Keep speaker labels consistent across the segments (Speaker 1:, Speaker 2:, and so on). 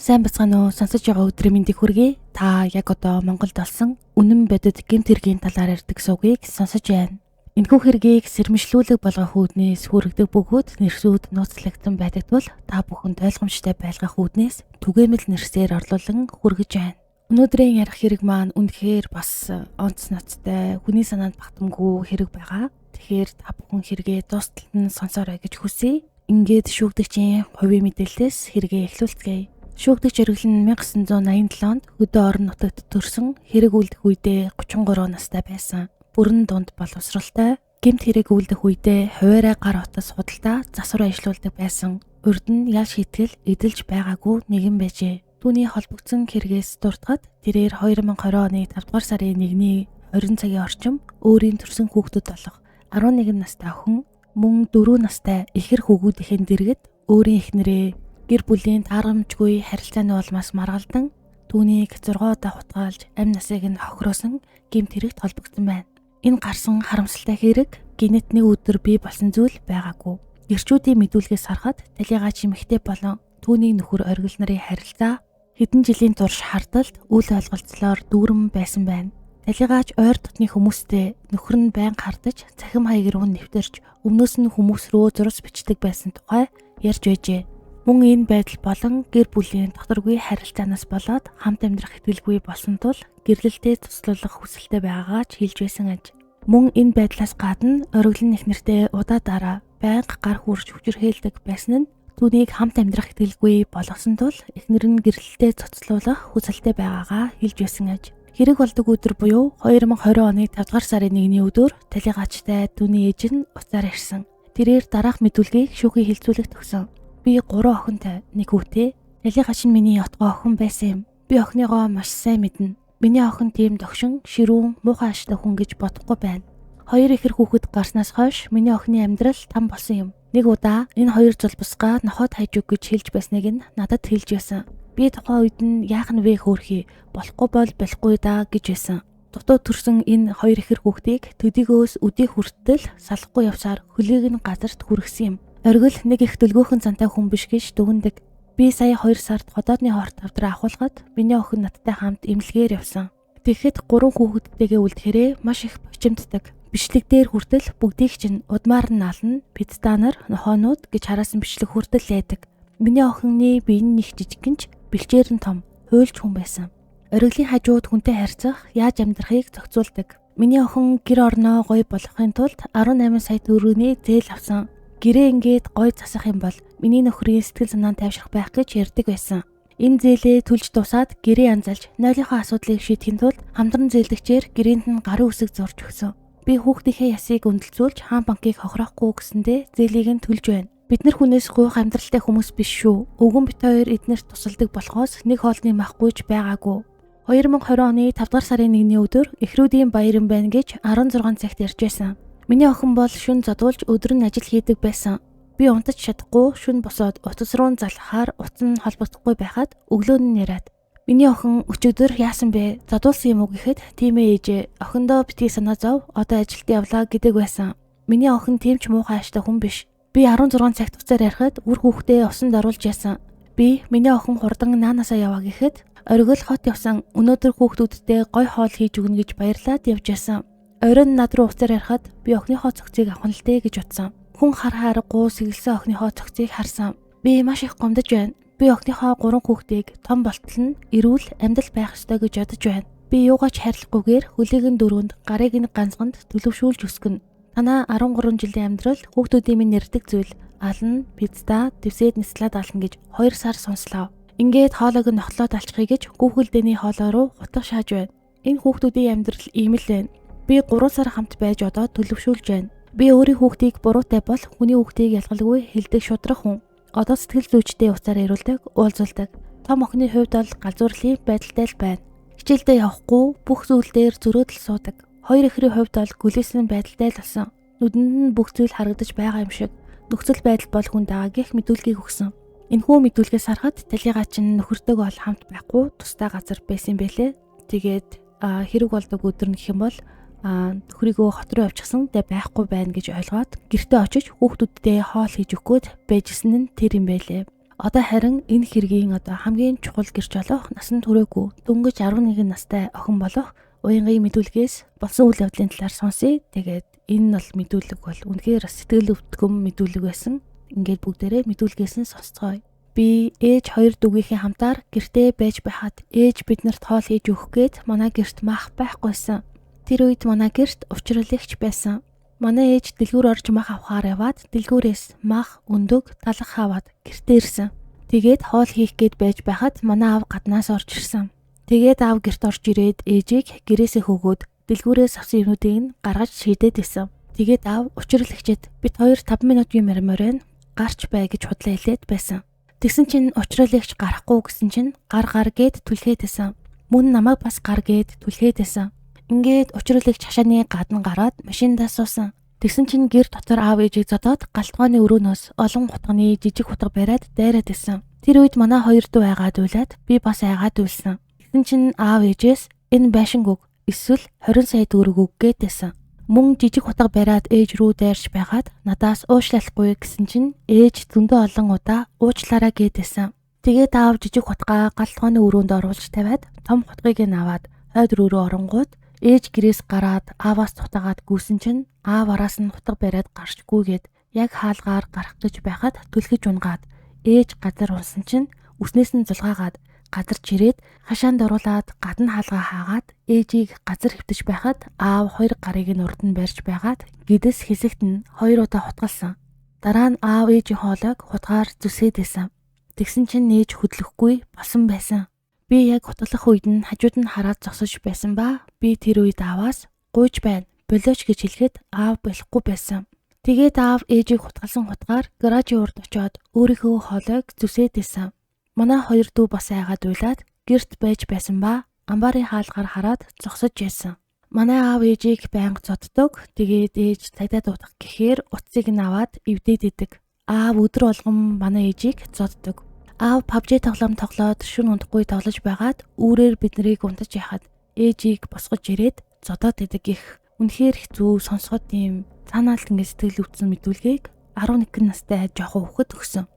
Speaker 1: Сайн бацгаана уу? Сонсож байгаа өдрийн мэндийг хүргэе. Та яг одоо Монголд болсон үнэн бодит гэмт хэргийн талаар ярьдаг сувгийг сонсож байна. Энэхүү хэргийг сэрэмжлүүлэг болгох үүднээс хүргэдэг бөгөөд нэрсүүд нууцлагдсан байдаг тул та бүхэнд ойлгомжтой байлгах үүднээс түгээмэл нэрсээр орлуулан хүргэж байна. Өнөөдрийн ярих хэрэг маань үнэхээр бас онц ноцтой, хүний санаанд багтамгүй хэрэг байгаа. Тэгэхээр та бүхэн хэрэгээ дуустал нь сонсоорой гэж хүсье. Ингээд шүүгдэгчийн хувийн мэдээллээс хэрэгээ эхлүүлцгээе. Шүүгдэгч Оргил нь 1987 онд хөдөө орон нутагт төрсөн, хэрэг үлдэх үедээ 33 настай байсан. Бүрэн дунд боловсралтай, гэмт хэрэг үлдэх үедээ хуваарай гар утас худалдаа засвар ажилуулдаг байсан. Урд нь ял шийтгэл эдэлж байгаагүй нэгэн байжээ. Түүний холбогдсон хэрэгээс дуртахад тэрээр 2020 оны 5 дугаар сарын 1-ний 20 цагийн орчим өөрийн төрсэн хүүхдүүд болох 11 настай охин мөн 4 настай ихэр хүүгүүдийн дэргэд өөрийн эхнэрээ гэр бүлийн таарамжгүй харилцааны улмаас маргалдан түүнийг 6 удаа хутгаалж амь насыг нь хохироосон гэмт хэрэгт холбогдсон байна. Энэ гарсан харамсалтай хэрэг гинэт нэг өдөр бий болсон зүйл байгаагүй. Гэрчүүдийн мэдүүлгээс харахад Талигач эмэгтэй болон түүний нөхөр Оргил нарын харилцаа хэдэн жилийн турш хардалд үл ойлголцлоор дүүрэн байсан байна. Талигач ойр дотны хүмүүстэй нөхөр нь байнга хардаж цахим хаяг руу нэвтэрч өмнөөс нь хүмүүс рүү зурс бичдэг байсан тухай ярьж байжээ. Мөн энэ байдал болон гэр бүлийн доторгүй харилцаанаас болоод хамт амьдрах итгэлгүй болсон тул гэрлэлтэд цуцлуулах хүсэлтэй байгаагаа ч хэлж байсан аж. Мөн энэ байдлаас гадна Оргил нь эхнэртэй удаа дараа байнга гар хүрч хүчирхээлдэг байсан нь түүнийг хамт амьдрах итгэлгүй болгосон тул эхнэр нь гэрлэлтэд цуцлуулах хүсэлтэй байгаагаа хэлж байсан аж. Хэрэг болдог өдөр буюу 2020 оны 5 дугаар сарын 1-ний өдөр Талигачтай түүний ээж нь уцаар ирсэн. Тэрээр дараах мэдүүлгийг шүүхийн хилцүүлэгт өгсөн. Би 3 охинтой, нэг хүүтэй. Талигач нь миний отгоо охин байсан юм. Би охиныгоо маш сайн мэднэ. Миний охин тийм догшин, ширүүн, муухай аштай хүн гэж бодохгүй байна. Хоёр ихэр хүүхэд гарснаас хойш миний охины амьдрал там болсон юм. Нэг удаа энэ хоёр зулбасгаа нохойд хайж өг гэж хэлж байсныг нь надад хэлж байсан. Би тухайн үед нь яах нь вэ хөөрхий, болохгүй бол болохгүй даа гэж байсан. Дутуу төрсөн энэ хоёр ихэр хүүхдийг төдийгөөс өдий хүртэл салахгүй явсаар хөлийг нь газарт хүргэсэн юм. Оргил нэг их дөлгөөхөн зантай хүн биш гэж дүгнэдэг. Би сая 2 сард хотоодны хорт авдраа ахуулахад миний охин надтай хамт эмнэлгээр явсан. Тэгэхэд 3 хүүхэдтэйгээ үлдэхээрээ маш их бочимддаг. Бичлэг дээр хүртэл бүгдийг чинь удмаар нь ална, пиццанаар нохоонууд гэж хараасан бичлэг хүртэл яадаг. Миний охины бие нь их жижигхэн ч бэлчээр нь том, хуйлч хүн байсан. Оргилын хажууд хүнтэй харьцах, яаж амьдрахыг зохицуулдаг. Миний охин гэр орноо гоё болгохын тулд 18 сая төгрөгийн зээл авсан. Гэрээ ингээд гоё засах юм бол миний нөхрийн сэтгэл санаа тайвшрах байх гэж ярьдаг байсан. Энэ зээлээ төлж дуусаад гэрээ анзалж нойлынхоо асуудлыг шийдэхин тулд хамтран зээлдэгчээр гэрээнд нь гарын үсэг зурж өгсөн. Би хүүхдийнхээ ясыг үнэлцүүлж хаан банкыг хохироохгүй гэсэндээ зээлийг нь төлж байна. Бид нар хүнээс гуйх амьдралтай хүмүүс биш шүү. Өвгөн бит хоёр эднэрт тусалдаг болохоос нэг хоолны махгүй ч байгаагүй. 2020 оны 5 дугаар сарын 1-ний өдөр эхрүүдийн баяр юм байна гэж 16 цагт ярьж байсан. Миний охин бол шүн зодуулж өдөр нь ажил хийдэг байсан. Би унтаж чадахгүй шүн босоод утас руу залхахаар утас нь холбогдохгүй байхад өглөө нь яриад. Миний охин өчигдөр яасан бэ? Зодуулсан юм уу гэхэд тийм ээ ээжээ. Охиндоо битгий санаа зов. Одоо ажилд явлаа гэдэг байсан. Миний охин тийм ч муухай ааштай хүн биш. Би 16 цагт уцаар ярихад үр хүүхдээ усанд оруулж яасан. Би миний охин хурдан наанаасаа яваа гэхэд Оргил хот явсан. Өнөөдөр хүүхдүүдтэй гой хоол хийж өгнө гэж баярлаад явж яасан. Оройн над руу уцаар ярихад би охиныхоо цогцыг авах нь л дээ гэж бодсон. Хүн хар харахгүй сэргэлсэн охиныхоо цогцыг харсан. Би маш их гомдож байна. Би охиныхоо 3 хүүхдийг том болтол нь эрүүл амьдрал байх ёстой гэж бодож байна. Би юугаач хайрлахгүйгээр хөлийг нь дөрөнд, гарыг нь ганцганд төлөвшүүлж өсгөнө. Танаа 13 жилийн амьдрал хүүхдүүдийн минь ярьдаг зүйл ална, пицца, дэвсээд нислаад ална гэж 2 сар сонслоо. Ингээд хоолойг нь нотлоод алчихъя гэж гүүхэлдэний хоолой руу хутга шааж байна. Энэ хүүхдүүдийн амьдрал ийм л байна. Би 3 сар хамт байж одоо төлөвшүүлж байна. Би өөрийн хүүхдийг буруутай бол хүний хүүхдийг ялгалгүй хэлдэг шудрах хүн. Одоо сэтгэл зүйчтэй уцаар яриулдаг, уулзуулдаг. Том охины хувьд бол галзуурлын байдалтай л байна. Хичээлдээ явахгүй бүх зүйл дээр зөрөөдөл суудаг. Хоёр эхрийн хувьд бол гүлээсэн байдалтай л болсон. Нүдэнд нь бүх зүйл харагдаж байгаа юм шиг. Нөхцөл байдал бол хүн дагаа гэх мэдүүлгийг өгсөн. Энэхүү мэдүүлгээс харахад Талигач нь нөхөртөг бол хамт байхгүй тусдаа газар байсан юм байлээ. Тэгээд хэрэг болдог өдөр нь гэх юм бол нөхрийгөө хот руу явчихсан тэ байхгүй байна гэж ойлгоод гэртээ очиж хүүхдүүдтэй хоол хийж өгөх гээд байжсэн нь тэр юм байлээ. Одоо харин энэ хэргийн одоо хамгийн чухал гэрч болох насан туршаагүй дөнгөж 11 настай охин болох Уянгийн мэдүүлгээс болсон үйл явдлын талаар сонсъё. Тэгээд энэ нь бол мэдүүлэг бол үнэхээр сэтгэл өвдгөм мэдүүлэг байсан. Ингээд бүгдээрээ мэдүүлгээс нь сонсцгоё. Би ээж хоёр дүүгийнхээ хамтаар гэртээ байж байхад ээж биднэрт хоол хийж өгөх гээд манай гэрт мах байхгүйсэн. Тэр үед манай гэрт учрал эгч байсан. Манай ээж дэлгүүр орж мах авахаар яваад дэлгүүрээс мах, өндөг, талах аваад гэртээ ирсэн. Тэгээд хоол хийх гээд байж байхад манай аав гаднаас орж ирсэн. Тэгээд аав гэрт орж ирээд ээжийг гэрээсээ хөөгөөд дэлгүүрээс авсан юмнуудыг нь гаргаж шийдээд исэн. Тэгээд аав учрал эгчэд бид 2 5 минут юм ярмаар байна. Гарч бай гэж худлаа хэлээд байсан. Тэгсэн чинь учрал эгч гарахгүй гэсэн чинь гар гар гээд түлхээд исэн. Мөн намайг бас гар гээд түлхээд исэн. Ингээд учрал эгч хашааны гадна гараад машиндаа суусан. Тэгсэн чинь гэр дотор аав ээжийг зодоод галтгооны өрөөнөөс олон хутганы жижиг хутга бариад дайраад исэн. Тэр үед манай хоёр дүү айгаад уйлаад би бас айгаад уйлсан. Тэгсэн чинь аав ээжээс энэ байшинг өг эсвэл 20 сая төгрөг өг гээд байсан. Мөн жижиг хутга бариад ээж рүү дайрч байгаад надаас уучлахгүй гэсэн чинь ээж зөндөө олон удаа уучлаарай гээд байсан. Тэгээд аав жижиг хутгаа галтгооны өрөөнд оруулж тавиад том хутгийг нь аваад хойд рүүрөө оронгууд ээж гэрээс гараад ааваас дутаагаад гүйсэн чинь аав араас нь хутга бариад гарчгүйгээд яг хаалгаар гарах гэж байхад түлхэж унгаад ээж газар унсан чинь үснээс нь зулгаагаад газар чирээд хашаанд оруулаад гадна хаалгаа хаагаад ээжийг газар хэвтэж байхад аав хоёр гарыг нь урд нь барьж байгаад гэдэс хэсэгт нь хоёр удаа хутгалсан. Дараа нь аав ээжийн хоолойг хутгаар зүсээд исэн. Тэгсэн чинь ээж хөдлөхгүй болсон байсан. Би яг хутгалах үед нь хажууд нь хараад зогсож байсан ба би тэр үед ааваас гуйж байна, болооч гэж хэлэхэд аав болохгүй байсан. Тэгээд аав ээжийг хутгалсан хутгаар гаражийн урд очиод өөрийнхөө хоолойг зүсээд исэн. Манай хоёр дүү бас айгаад уйлаад гэрт байж байсан ба амбарын хаалгаар хараад зогсож байсан. Манай аав ээжийг байнга зоддог. Тэгээд ээж цагдаа дуудах гэхээр утсыг нь аваад эвдээд идэг. Аав өдөр болгон манай ээжийг зоддог. Аав PUBG тоглоом тоглоод шөнө унтахгүй тоглож байгаад үүрээр бид нарыг унтаж яхад ээжийг босгож ирээд зодоод идэг гэх үнэхээр хэцүү сонсоход тийм цаанаалт ингэ сэтгэл өвдсөн мэдүүлгийг 11 настай жоохон хүүхэд өгсөн.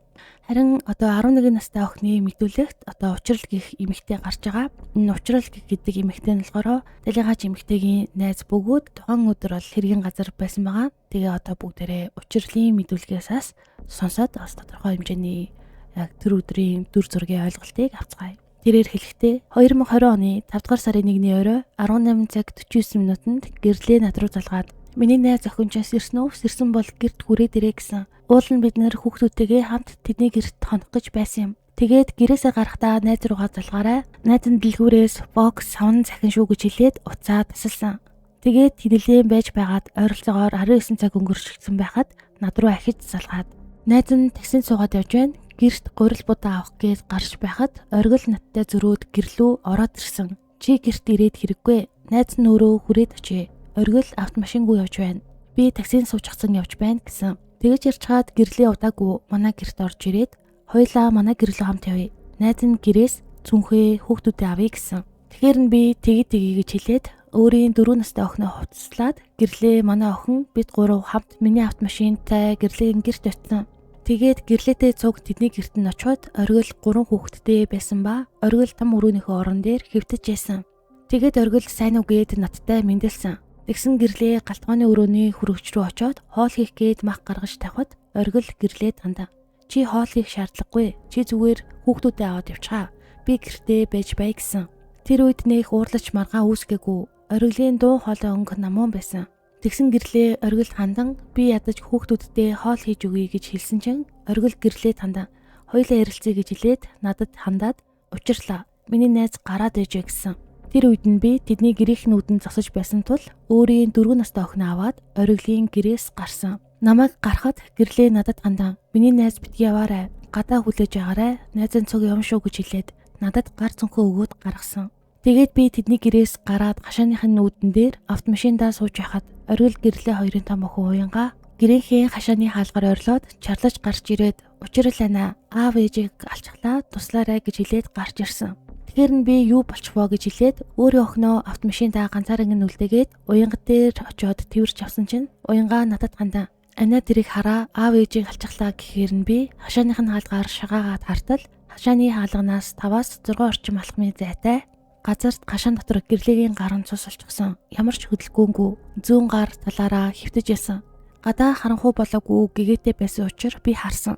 Speaker 1: Харин одоо 11 настай охины мэдүүлэгт одоо учрал гих эмэгтэй гарч байгаа. Энэ учрал гэдэг эмэгтэй нь болохоор талигаач эмэгтэйгийн найз бөгөөд тухайн өдөр бол хэргийн газар байсан байгаа. Тэгээ одоо бүгдээрээ учрлын мэдүүлгээс сонсоод бас тодорхой хэмжээний яг тэр өдрийн дүр зургийн ойлголтыг авцгаая. Тэрээр хэлэхдээ 2020 оны 5 дугаар сарын 1-ний орой 18 цаг 49 минутанд гэрлээ над руу залгаад миний найз охин ч ирсэн үү? Сэрсэн бол гэрт хүрээд ирээ гэсэн. Уул нь бид нэр хүүхдүүдтэйгээ хамт тэдний гэрт хонох гэж байсан юм. Тэгээд гэрээсээ гарахдаа найз руугаа залгаарай. Найз нь дэлгүүрээс бокс савн захин шүү гэж хэлээд уцаа тасалсан. Тэгээд нэлээд байж байгаад ойролцоогоор 19 цаг өнгөрчихсөн байхад над руу ахиж залгаад найз нь таксинд суугаад явж байна. Гэрт гурил будаа авах гэж гарч байхад оргил надтай зөрөөд гэрлүү ороод ирсэн. Чи гэрт ирээд хэрэггүй. Найз нь өөрөө хүрээд очие. Оргил автомашингүй явж байна. Би таксинд суучихсан явж байна гэсэн. Тэгэж ярьчхаад гэрлээ удаагүй манай гэрт орж ирээд хоёлаа манай гэрлөө хамт явъя. Найз нь гэрээс цүнхээ хүүхдүүдээ авъя гэсэн. Тэгэхээр нь би тэгье тэгье гэж хэлээд өөрийн 4 настай охиноо хувцаслаад гэрлээ манай охин бид гурав хамт миний автомашинтай гэрлээ гэрт очсон. Тэгээд гэрлээтэй цуг тэдний гэрт нь очиход оргил 3 хүүхэдтэй байсан ба оргил том өрөөнийхөө орон дээр хэвтэж байсан. Тэгээд оргил сайн уу гээд надтай мэндэлсэн. Тэгсэн гэрлээ галтгооны өрөөний хөрөгч рүү очиод хоол хийх гээд мах гаргаж тавихад оргил гэрлээ дандаа. Чи хоол хийх шаардлагагүй. Чи зүгээр хүүхдүүдээ аваад явчихаа. Би гэртээ байж бай гэсэн. Тэр үед нэх уурлаж маргаан үүсгээгүй. Оргилын дуу хоолой өнгө намуун байсан. Тэгсэн гэрлээ оргилд хандан би ядаж хүүхдүүддээ хоол хийж өгье гэж хэлсэн чинь оргил гэрлээ тандан хоёулаа ярилцъя гэж хэлээд надад хандаад учирлаа. Миний найз гараад ээжээ гэсэн. Тэр үед нь би тэдний гэрийнх нь нүдэнд зогсож байсан тул өөрийн 4 настай охиноо аваад оргилын гэрээс гарсан. Намайг гарахад гэрлээ надад хандан миний найз битгий яваарай. Гадаа хүлээж байгаарай. Найзын цуг явна шүү гэж хэлээд надад гар цүнхөө өгөөд гаргасан. Тэгээд би тэдний гэрээс гараад хашааных нь нүдэн дээр автомашиндаа сууж байхад оргил гэрлээ хоёрын том охин уянга гэрийнхээ хашааны хаалгаар ойрлоод чарлаж гарч ирээд учрал ана аав ээжийг алчглаа туслаарай гэж хэлээд гарч ирсэн. Тэгэхээр нь би юу болчих вэ гэж хэлээд өөрийн охиноо автомашиндаа ганцаараа нь үлдээгээд уянга дээр очиод тэрч авсан чинь уянга надад хандан Анаа тэрийг хараа аав ээжийг алчихлаа гэхээр нь би хашааных нь хаалгаар шагаагаад хартал хашааны хаалганаас 5-аас 6 орчим алхмын зайтай газарт гашаан дотор гэрлэгийн гарын цус олчихсон. Ямар ч хөдөлгөөнгүй зүүн гар талаараа хөвтөж ясан. Гадаа харанхуй болоогүй гэгээтэй байсан учраас би харсан.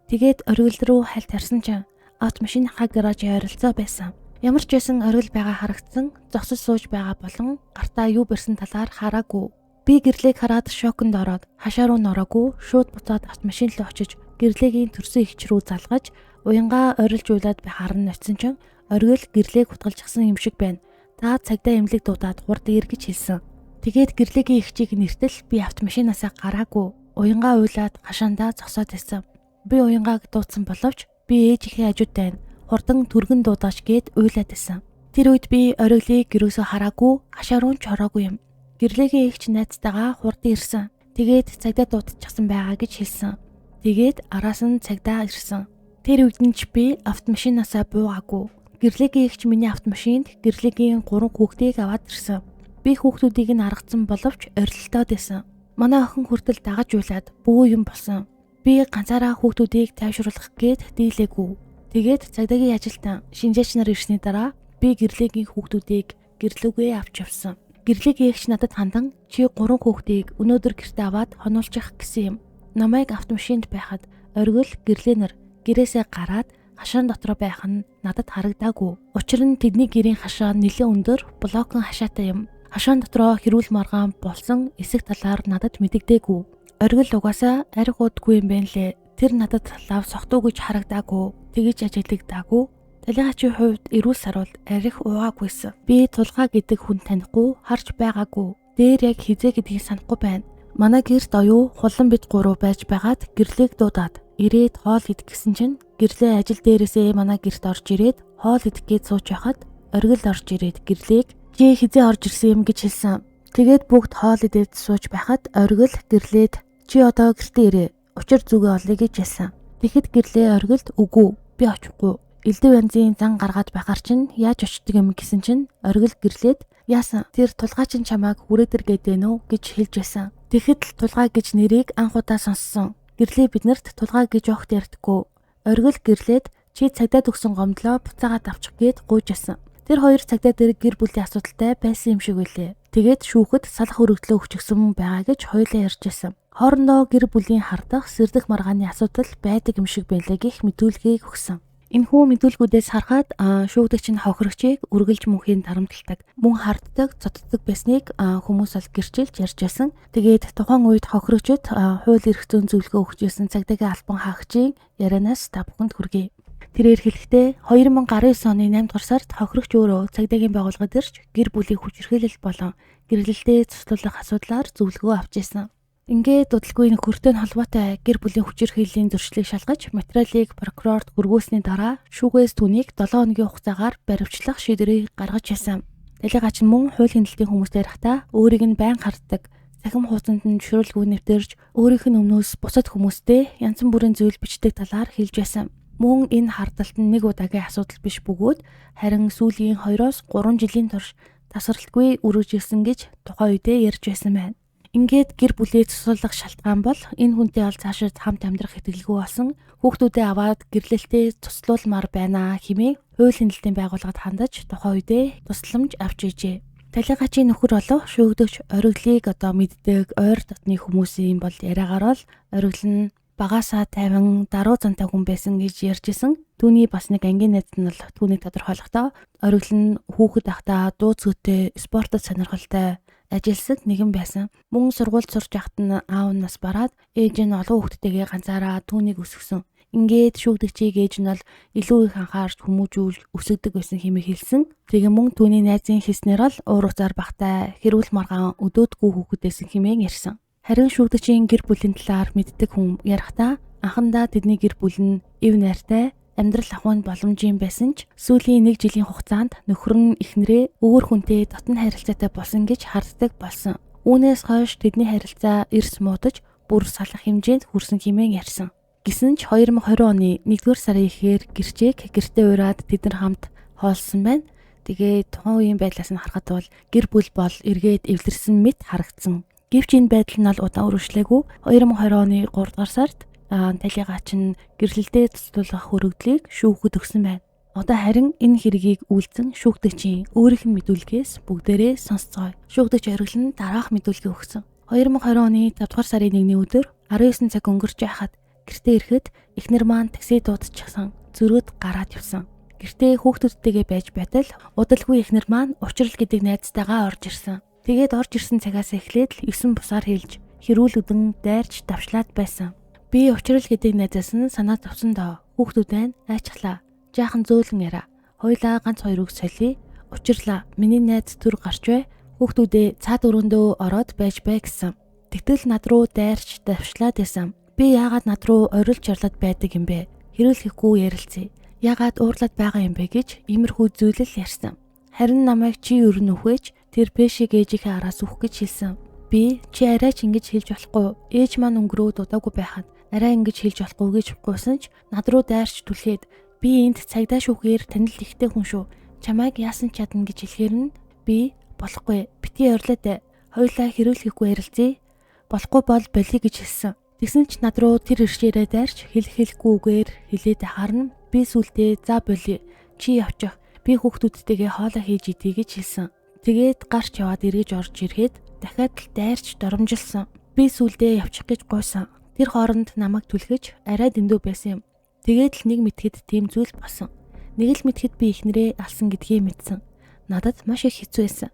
Speaker 1: Тэгээд оргил рүү хальт харсан чинь автомашиныхаа гаражийн ойролцоо байсан. Ямар ч байсан оргил байгаа харагдсан, зогсож сууж байгаа болон гартаа юу барьсан талаар хараагүй. Би гэрлийг хараад шоконд ороод хашаа руу нороогүй шууд буцаад автомашин руу очиж гэрлэгийн төрсөн эгч рүү залгаж уянгаа орилж уйлаад байхаар нь очисон чинь оргил гэрлийг хутгалчихсан юм шиг байна. Та цагдаа эмнэлэг дуудаад хурд ир гэж хэлсэн. Тэгээд гэрлэгийн эгчийг нэртэл би автомашинаасаа гараагүй уянгаа уйлаад хашаандаа зогсоод байсан. Би уянгааг дуудсан боловч би ээжийнхээ хажууд байна. Хурдан түргэн дуудаач гээд уйлаад байсан. Тэр үед би ориглыг гэрөөсөө хараагүй хашаа руу ч ороогүй юм. Гэрлэгийн эгч найзтайгаа хурдан ирсэн. Тэгээд цагдаа дуудчихсан байгаа гэж хэлсэн. Тэгээд араас нь цагдаа ирсэн. Тэр үед нь ч би автомашинаасаа буугаагүй. Гэрлэгийн эгч миний автомашинд гэрлэгийн 3 хүүхдийг аваад ирсэн. Би хүүхдүүдийг нь аргацсан боловч орилтоод байсан. Манай охин хүртэл дагаж уйлаад бүү юм болсон. Би ганцаараа хүүхдүүдийг тайвшруулах гээд дийлээгүй. Тэгээд цагдаагийн ажилтан шинжээч нар ирсний дараа би гэрлэгийн хүүхдүүдийг гэрлүүгээ авч явсан. Гэрлэгийн эгч надад хандан чи 3 хүүхдийг өнөөдөр гэртээ аваад хонуулчих гэсэн юм. Намайг автомашинд байхад оргил гэрлэнэр гэрээсээ гараад хашаан дотроо байх нь надад харагдаагүй. Учир нь тэдний гэрийн хашаа нэлээд өндөр блокон хашаатай юм. Хашаан дотроо хэрүүл маргаан болсон эсэх талаар надад мэдэгдээгүй. Оргил угаасаа ариг уудгүй юм байна лээ. Тэр надад лав сохтуу гэж харагдаагүй. Тэгэж ажиглагдаагүй. Талигачийн хувьд эрүүл саруул арих уугаагүйсэн. Би тулгаа гэдэг хүн танихгүй, харж байгаагүй. Дээр яг хизээ гэдгийг санахгүй байна. Манай гэрт оюу хулан бид гурав байж байгаад гэрлийг дуудаад ирээд хоол идэх гэсэн чинь гэрлээ ажил дээрээсээ манай гэрт орж ирээд хоол идэх гээд сууж байхад оргил орж ирээд гэрлийг чи хизээ орж ирсэн юм гэж хэлсэн. Тэгээд бүгд хоол идээд сууж байхад оргил гэрлээд чи одоо гэртээ ирээ. Учир зүгээ олъё гэж хэлсэн. Тэгэхэд гэрлээ оргилд үгүй би очихгүй. Элдв янзын зан гаргаад байхаар чинь яаж очдөг юм гэсэн чинь оргил гэрлээд яасан тэр тулгаа чинь чамайг хүрээдэр гэдэн үү гэж хэлж байсан. Тэгэхэд л тулгаа гэж нэрийг анх удаа сонссон. Гэрлээ биднэрт тулгаа гэж огт ярьдаггүй. Оргил гэрлээд чи цагдаад өгсөн гомдлоо буцаагаад авчих гээд гуйж байсан. Тэр хоёр цагдаа дээр гэр бүлийн асуудалтай байсан юм шиг байлээ. Тэгээд шүүхэд салах өргөдлөө өгчихсөн байгаа гэж хоёулаа ярьж байсан. Хоорондоо гэр бүлийн хардах, сэрдэх маргааны асуудал байдаг юм шиг байлаа гэх мэдүүлгийг өгсөн. Энэхүү мэдүүлгүүдээс харахад шүүгдэгч нь хохирогчийг үргэлж мөнхийн тарамталдаг, мөн харддаг, цоддог байсныг хүмүүс ол гэрчилж ярьж байсан. Тэгээд тухайн үед хохирогчид хууль эрх зүйн зөвлөгөө өгч байсан цагдаагийн албан хаагчийн ярианаас та бүхэнд хүргэе. Тэрээр хэлэхдээ 2019 оны 8 дугаар сард хохирогч өөрөө цагдаагийн байгууллагад ирж гэр бүлийн хүчирхийлэл болон гэрлэлтэд цуслуулах асуудлаар зөвлөгөө авч байсан. Ингээд удалгүй нөхөртэй нь холбоотой гэр бүлийн хүчирхийллийн зөрчлийг шалгаж материалыг прокурорт хүргүүлсэний дараа шүүгээс түүнийг 7 хоногийн хугацаагаар баривчлах шийдвэрийг гаргаж байсан. Талигач нь мөн хууль хяналтын хүмүүстэй ярихдаа өөрийг нь байн харддаг, цахим хуудсанд нь зөвшөөрөлгүй нэвтэрч өөрийнх нь өмнөөс бусад хүмүүстэй янз бүрийн зүйл бичдэг талаар хэлж байсан. Мөн энэ хардалт нь нэг удаагийн асуудал биш бөгөөд харин сүүлийн 2-оос 3 жилийн турш тасралтгүй үргэлжилсэн гэж тухайн үедээ ярьж байсан байна. Ингээд гэр бүлээ цуслуулах шалтгаан бол энэ хүнтэй ол цаашид хамт амьдрах итгэлгүй болсон, хүүхдүүдээ аваад гэрлэлтэд цуслуулмаар байна хэмээн хууль хяналтын байгууллагад хандаж тухайн үедээ тусламж авч ижээ. Талигачийн нөхөр болох шүүгдэгч ориглыг одоо мэддэг ойр дотны хүмүүсийн бол яриагаар бол оригл нь багаасаа тайван даруй зантай хүн байсан гэж ярьж исэн. Түүний бас нэг ангийн найз нь бол түүнийг тодорхойлохдоо оригл нь хүүхэд байхдаа дуу зүйтэй, спортод сонирхолтой ажилсаг нэгэн байсан. Мөн сургуульд сурч байхад нь аав нь нас бараад ээж нь олон хүүхэдтэйгээ ганцаараа түүнийг өсгөсөн. Ингээд шүүгдэгчийг ээж нь бол илүү их анхаарч хүмүүжүүл өсгөдөг байсан хэмээн хэлсэн. Тэгээ мөн түүний найзын хэлснээр бол уур уцаар багтай хэрүүл маргаан өдөөдгүй хүүхэд байсан хэмээн ярьсан. Харин шүүгдэгчийн гэр бүлийн талаар мэддэг хүн ярихдаа анхандаа тэдний гэр бүл нь эв найртай амьдрал ахуйн боломжийн байсан ч сүүлийн нэг жилийн хугацаанд нөхөр нь эхнэрээ өөр хүнтэй дотн харилцаатай болсон гэж харддаг болсон. Үүнээс хойш тэдний харилцаа эрс муудаж бүр салах хэмжээнд хүрсэн хэмээн ярьсан. Гэсэн ч 2020 оны 1-р сарын ихээр гэрчээг гэртээ ураад тэд нар хамт хоолсон байна. Тэгээ тухайн үеийн байдлаас нь харахад бол гэр бүл бол эргээд эвлэрсэн мэт харагдсан. Гэвч энэ байдал нь бол удаан үргэлжлээгүй. 2020 оны 3 дугаар сард талигач нь гэрлэлдээ туслах өргөдлийг шүүхэд өгсөн байна. Одоо харин энэ хэргийг үйлдсэн шүүгдэгчийн өөрийнх нь мэдүүлгээс бүгдээрээ сонсцгоё. Шүүгдэгч оргил нь дараах мэдүүлгийг өгсөн. 2020 оны 5 дугаар сарын 1-ний өдөр 19 цаг өнгөрч байхад гэртээ ирэхэд эхнэр маань такси дуудчихсан. Зөрөөд гараад явсан. Гэртээ хүүхдүүдтэйгээ байж байтал удалгүй эхнэр маань учрал гэдэг найзтайгаа орж ирсэн. Тэгээд орж ирсэн цагаас эхлээд л 9 бусаар хэлж хэрүүл үдэн дайрч давшлаад байсан. Би учрал гэдэг найзаас нь санаа зовсон доо. Хүүхдүүд байна айчглаа. Жаахан зөөлөн яриа. Хоёлаа ганц хоёр үг солиё. Учирлаа. Миний найз төр гарч бай. Хүүхдүүдээ цаад өрөөндөө ороод байж бай гэсэн. Тэгтэл над руу дайрч давшлаад байсан. Би яагаад над руу орилж чарлаад байдаг юм бэ? Хэрүүлэхгүй ярилцъя. Яагаад уурлаад байгаа юм бэ гэж иймэрхүү зүйлэл ярьсан. Харин намайг чи ер нь үхвэж тэр пэшиг ээжийнхээ араас үхэх гэж хэлсэн. Би чи арай ч ингэж хэлж болохгүй. Ээж маань өнгөрөөд удаагүй байхад арай ингэж хэлж болохгүй гэж гуйсан ч над руу дайрч түлхээд би энд цагдаа шүүхээр танил ихтэй хүн шүү. Чамайг яасан ч чадна гэж хэлэхээр нь би болохгүй. Битгий орилоод хоёулаа хэрүүлэхгүй ярилцъя. Болохгүй бол болиё гэж хэлсэн. Тэгсэн ч над руу тэр иршээрээ дайрч хэлэхгүйгээр хэлээд ахаар нь би сүултээ за болиё. Чи явчих. Би хүүхдүүдтэйгээ хоолоо хийж идье гэж хэлсэн. Тэгээд гарч яваад эргэж орж ирэхэд дахиад л дайрч доромжилсан. Би сүулдэ явчих гэж гуйсан. Тэр хооронд намайг түлхэж арай дэндүү байсан юм. Тэгээд л нэг мэтгэд тийм зүйл болсон. Нэг л мэтгэд би эхнэрээ алсан гэдгийг мэдсэн. Надад маш их хэцүү байсан.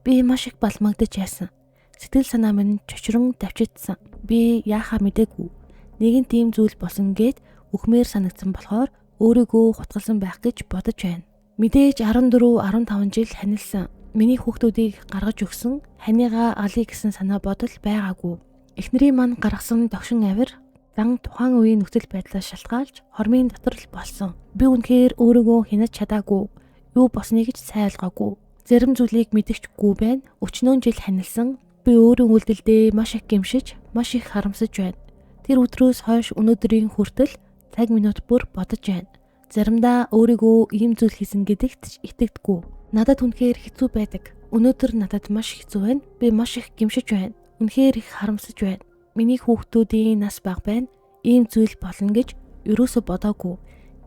Speaker 1: Би маш их балмагдаж яасан. Сэтгэл санаа минь чочрон давчидсан. Би яахаа мдээгүй. Нэгэн тийм зүйл болсон гээд үхмээр санагдсан болохоор өөрийгөө хутгалсан байх гэж бодож байна. Мэдээж 14, 15 жил ханилсан. Миний хүүхдүүдийг гаргаж өгсөн, ханигаа алъя гэсэн санаа бодол байгаагүй. Эхнэрийн маань гаргасан догшин авир зан тухайн үеийн нөхцөл байдлаас шалтгаалж хормын дотор л болсон. Би үнэхээр өөрийгөө хянаж чадаагүй. Юу болсныг ч сайн ойлгоогүй. Зарим зүйлийг мэдчихгүй байна. Өчнөөн жил ханилсан. Би өөрийн үйлдэлдээ маш их гэмшиж, маш их харамсаж байна. Тэр өдрөөс хойш өнөөдрийн хүртэл цаг минут бүр бодож байна. Заримдаа өөрийгөө ийм зүйл хийсэн гэдэгт ч итгэдэггүй. Надад үнэхээр хэцүү байдаг. Өнөөдөр надад маш хэцүү байна. Би маш их гэмшиж байна. Үнэхээр их харамсаж байна. Миний хүүхдүүдийн нас бага байна. Ийм зүйл болно гэж ерөөсөө бодоогүй.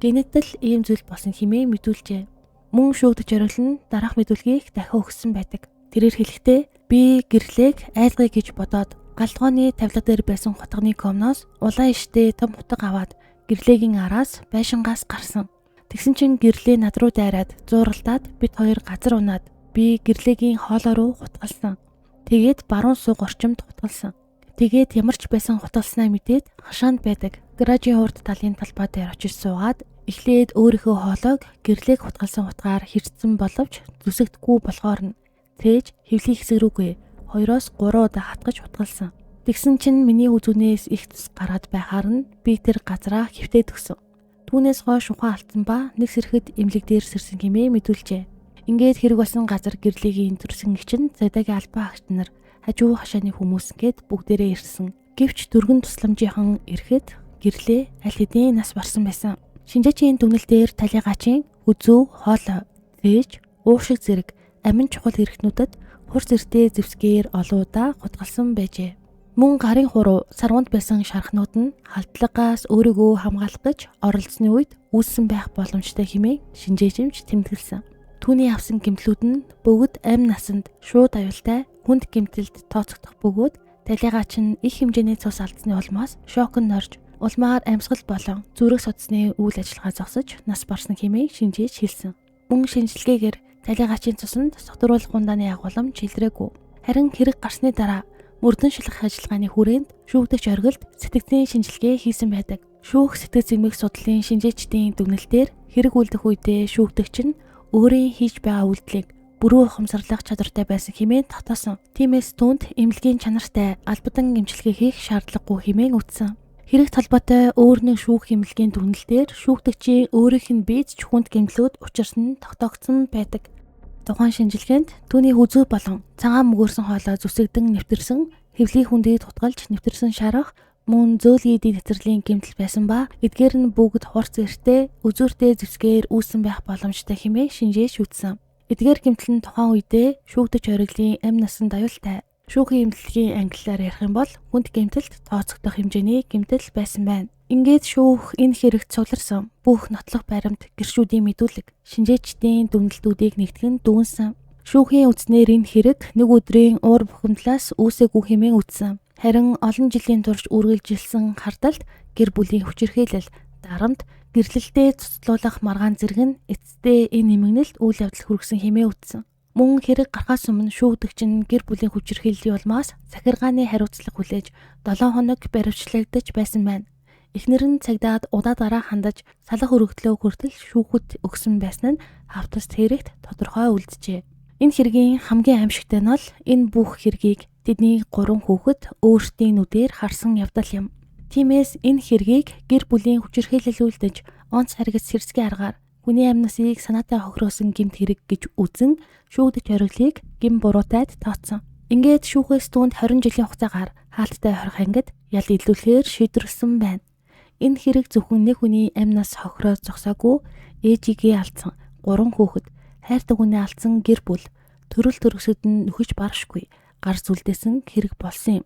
Speaker 1: Гэнэт л ийм зүйл болсон хэмээн мэдүүлжээ. Мөн шүүгдэж оргил нь дараах мэдүүлгийг дахин өгсөн байдаг. Тэрээр хэлэхдээ би гэрлээг айлгая гэж бодоод галдгооны тавилга дээр байсан хутганы комноос улаан иштэй том хутга аваад гэрлээгийн араас байшингаас гарсан. Тэгсэн чинь гэрлээ над руу дайраад зууралдаад бид хоёр газар унаад би гэрлээгийн хоолой руу хутгалсан. Тэгээд баруун суг орчимд хутгалсан. Тэгээд ямар ч байсан хутгалснаа мэдээд хашаанд байдаг гаражийн урд талын талбай дээр очиж суугаад эхлээд өөрийнхөө хоолойг гэрлээг хутгалсан хутгаар хэрцэн боловч зүсэгдэхгүй болохоор нь цээж хөвлийн хэсэг рүүгээ 2-3 удаа хатгаж хутгалсан. Тэгсэн чинь миний үзүүнээс их цус гараад байхаар нь би тэр газраа хэвтээд өгсөн. Түүнээс хойш ухаан алдсан ба нэг сэрхэд эмнэлэг дээр сэрсэн хэмээн мэдүүлжээ. Ингээд хэрэг болсон газар гэрлэгийн төрсөн эгч нь цагдаагийн албан хаагч нар хажуу хашааны хүмүүс гээд бүгдээрээ ирсэн. Гэвч дөргөн тусламжийнхан ирэхэд гэрлээ аль хэдийн нас барсан байсан. Шинжээчийн дүгнэлт дээр талигаачийн үзүү, хоолой, зээж, уушиг зэрэг амин чухал хэрэгтнүүдэд хурц эртээ зэвсгээр олон удаа хутгалсан байжээ. Мөн гарын хуруу сарванд байсан шархнууд нь халдлагаас өөрийгөө хамгаалах гэж оролцсны үед үүссэн байх боломжтой хэмээн шинжээчимч тэмдэглэсэн. Түүний авсан гэмтлүүд нь бүгд амь насанд шууд аюултай хүнд гэмтэлд тооцогдох бөгөөд талигач нь их хэмжээний цус алдсны улмаас шоконд орж улмаар амьсгал болон зүрх судасны үйл ажиллагаа зогсож нас барсан хэмээн шинжээч хэлсэн. Мөн шинжилгээгээр талигаачийн цуснд согтруулах ундааны агуулмж илрээгүй. Харин хэрэг гарсны дараа мөрдөн шалгах ажиллагааны хүрээнд шүүгдэгч оргилд сэтгцийн шинжилгээ хийсэн байдаг. Шүүх сэтгэц зэмэг судлалын шинжээчдийн дүгнэлтээр хэрэг үлдэх үедээ шүүгдэгч нь өөрийн хийж байгаа үйлдэлийг бүрүү ухамсарлах чадвартай байсан хэмээн тогтоосон. Тиймээс түүнд эмнэлгийн чанартай албадан эмчилгээ хийх шаардлагагүй хэмээн үтсэн. Хэрэг толботой өөр нэг шүүх эмнэлгийн дүгнэлтээр шүүгдэгчийн өөрийнх нь биед ч хүнд гэмтлүүд учирсан нь тогтоогдсон байдаг. Тухайн шинжилгээнд түүний хүзүү болон цагаан мөгөөрсөн хоолой зүсэгдэн нэвтэрсэн, хэвлэлийн хүндийг тутгалж нэвтэрсэн шарах мөн зөөлгийдийн цэцэрлэгийн гэмтэл байсан ба эдгээр нь бүгд хурц эртээ үзүүртэй зэвсгээр үүссэн байх боломжтой хэмээн шинжээч үтсэн. Эдгээр гэмтэл нь тухайн үедээ шүүгдэж оргилын амь насанд аюултай. Шүүхийн эмнэлгийн англиар ярих юм бол хүнд гэмтэлд тооцогдох хэмжээний гэмтэл байсан байна. Ингээд шүүх энэ хэрэгт цугларсан бүх нотлох баримт, гэршүүдийн мэдүүлэг, шинжээчдийн дүгнэлтүүдийг нэгтгэн дүгнсэн. Шүүхийн үздэнээр энэ хэрэг нэг өдрийн уур бухимдлаас үүсээгүй хэмээн үздсэн. Харин олон жилийн турш үргэлжилсэн хардалт, гэр бүлийн хүчирхийлэл, дарамт, гэрлэлтэд цуцлуулах маргаан зэрэг нь эцэстээ энэ эмгэнэлт үйл явдал хүргэсэн хэмээн үздсэн. Мөн хэрэг гарахаас өмнө шүүгдэгч нь гэр бүлийн хүчирхийллийн улмаас захиргааны хариуцлага хүлээж 7 хоног баривчлагдаж байсан байна. Эхнэр нь цагдаад удаа дараа хандаж салах өргөдлөө хүртэл шүүхэд өгсөн байсан нь хавтаст хэрэгт тодорхой үлджээ. Энэ хэргийн хамгийн аимшигтай нь бол энэ бүх хэргийг тэдний 3 хүүхэд өөрсдийн нүдээр харсан явдал юм. Тиймээс энэ хэргийг гэр бүлийн хүчирхийлэл үлдэж онц харгас сэрсгийн аргаар хүний амнасыг санаатай хохироосон гэмт хэрэг гэж үзэн шүүгдэж хориглыг гэм буруутайд тооцсон. Ингээд шүүхээс түүнд 20 жилийн хугацаагаар хаалттай хорих ангид ял илүүлэхээр шийдвэрлэсэн байна. Энэ хэрэг зөвхөн нэг хүний амнаас хохироо зогсоогүй ээжигээ алдсан 3 хүүхэд, хайртай хүнээ алдсан гэр бүл, төрөл төрөсөд нь нөхөж баршгүй гар зүлдээсэн хэрэг болсон юм.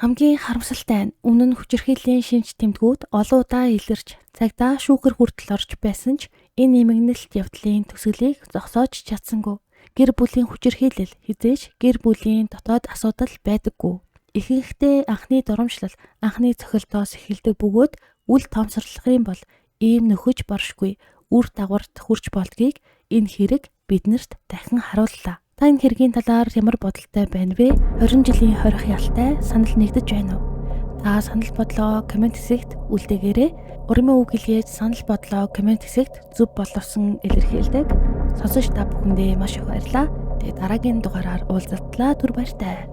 Speaker 1: Хамгийн харамсалтай нь өмнө нь хүчирхийллийн шинж тэмдгүүд олон удаа илэрч цагдаа шүүхэр хүртэл орж байсан ч энэ эмгэнэлт явдлын төсөөлийг зогсоож чадсангүй. Гэр бүлийн хүчирхийлэл хэзээ ч гэр бүлийн дотоод асуудал байдаггүй. Ихэнхдээ анхны дурамжлал, анхны цохилтоос эхэлдэг бөгөөд үл тоомсорлох юм бол ийм нөхөж баршгүй үр дагаварт хүрч болдгийг энэ хэрэг биднэрт дахин харууллаа. Та энэ хэргийн талаар ямар бодолтой байна вэ? 20 жилийн хорих ялтай санал нэгдэж байна уу? Та санал бодлоо коммент хэсэгт үлдээгээрэй. Урмын үг хэлгээд санал бодлоо коммент хэсэгт зөв боловсон илэрхийлдэг. Сонсож та бүхэндээ маш их баярлалаа. Тэгээ дараагийн дугаараар уулзтлаа. Түр баяртай.